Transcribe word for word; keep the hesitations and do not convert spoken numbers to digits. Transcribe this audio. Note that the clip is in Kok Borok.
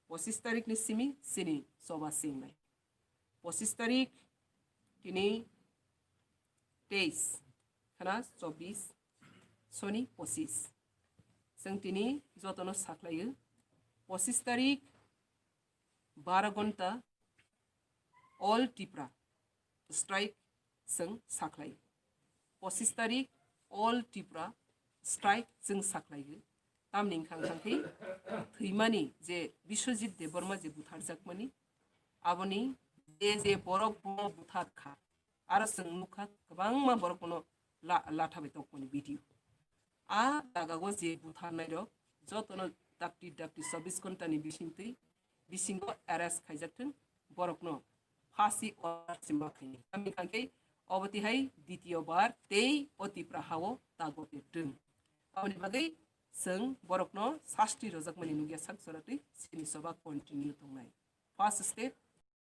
Pochis tarik ni simi chini choba chengnai. Pochis tarik tini teis khana chobis soni pochis. Chwng tini jotono sakhlaio. Pochis tarik baro gonta all Tipra strike chwng sakhlai. Pochis tarik all Tipra strike chwng sakhlaio. Tamni wngkha wngkha khe thwimani je Biswajit Debbarma je butharjakmani, aboni je je borok bono buthar kha, aro chwng nukha kwbangma borok bono la-, latha bai tongmani video. A jagao je butharnairok jotono dakti dakti chobis ghontani bisingtwi bisingo arrest khaijakthwng, borokno phasi order se ma khaini. Tamni kangkhe obo tihai ditiyo bar tei o Tipra hao tago peptwng. Aboni bagwi chwng borokno sasti rojakmani nukya sak joratwi chini choba continue tongnai. First step